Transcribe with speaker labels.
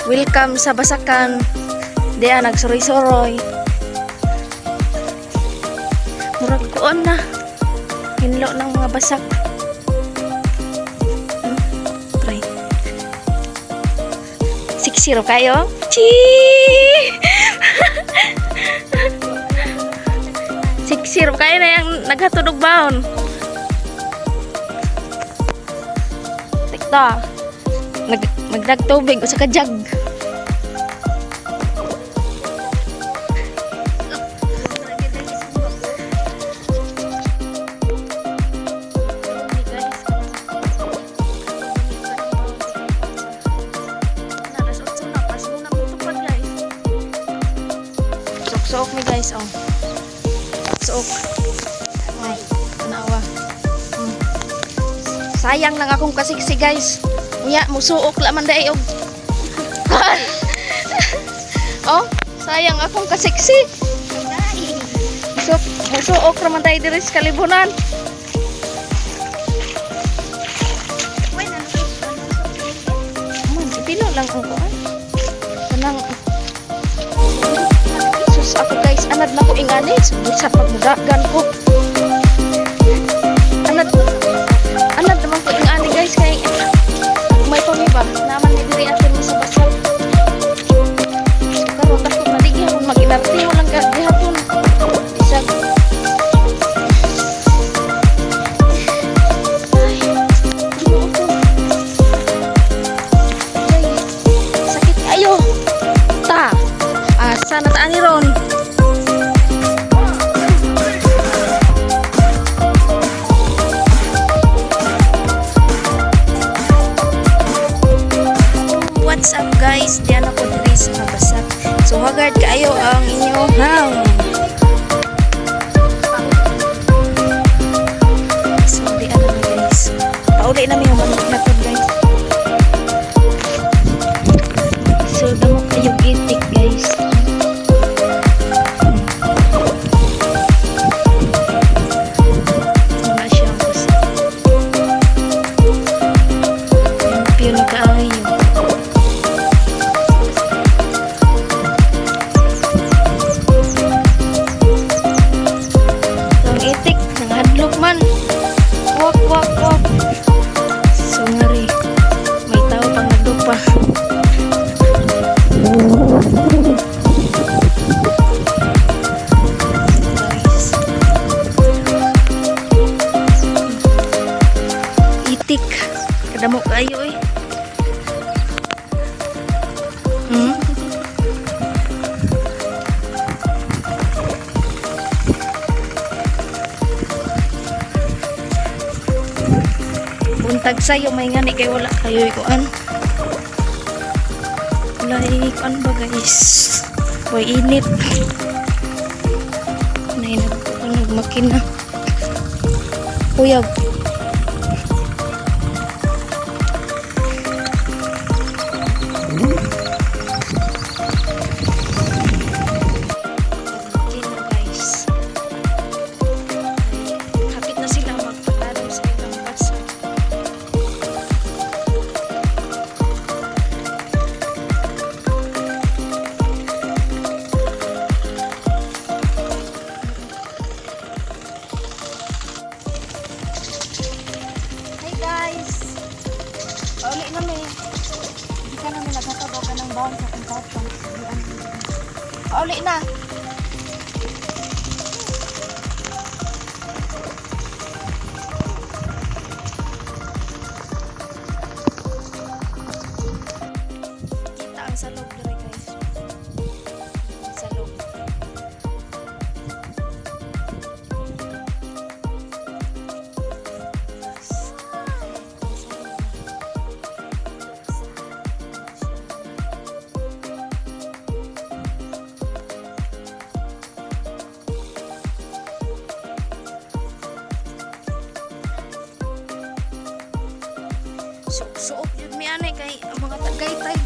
Speaker 1: Welcome sa Basakan. Diya nagsuroy-suroy. Murag kuon na. Hinlo ng mga basak. Try. 6-0 kayo? Chi! 6-0 kayo na yung naghatod og baon. Tikta. Nagdagtubig usa ka jug. Suok mi, guys, oh. Suok. Oh, tanawa. Sayang lang akong kasiksi, guys. Unya, musuok la man dai og. Oh, sayang akong kasiksi. So, musuok ra man tayo diri sa kalibunan. Man, pipilo lang ang kuan. Kanang sus ako, guys, anad na ko ingani. Sa pagmudagan ko. Anad anad naman ko ingani, guys, kay may pami ba naman ni diri atin mo sa basag. So karon dako na di gihapon mag-inarte lang ka gihapon. Bisag ay, Ginoo ko. Ay, sakit ayo. Ta. Asa na ta ani ron? What's up, guys? Diyan ako diri sa Kabasak. So haggard kaayo ang inyong hang. So di na mi, guys. Pauli na mi human na to, guys. So damo kayo itik, guys. Wala siya ang basak. Limpyo na kaayo. So, ang itik, nanghadlok man. Wak, wak, wak. So, ngari, may tao pang nagdupa. Guys. Itik. Kadamo kayo eh. Buntag sayo may ngani kay wala kayo ikuan. Wala ikuan ba, guys? Way init. Nay nagkuan nagmakina. Uyab. Makina, guys. Ay, hapit na sila magpatanom sa ilang basak. Hi, guys! Pauli na mi. Hindi ka namin nagkatabaw ka ng bawon sa akong papa. Pauli na! Kita ang salog diri, guys. Ang salog. Tas, ang salog na. Suok-suok yun mi ane kay ang mga tagaytay.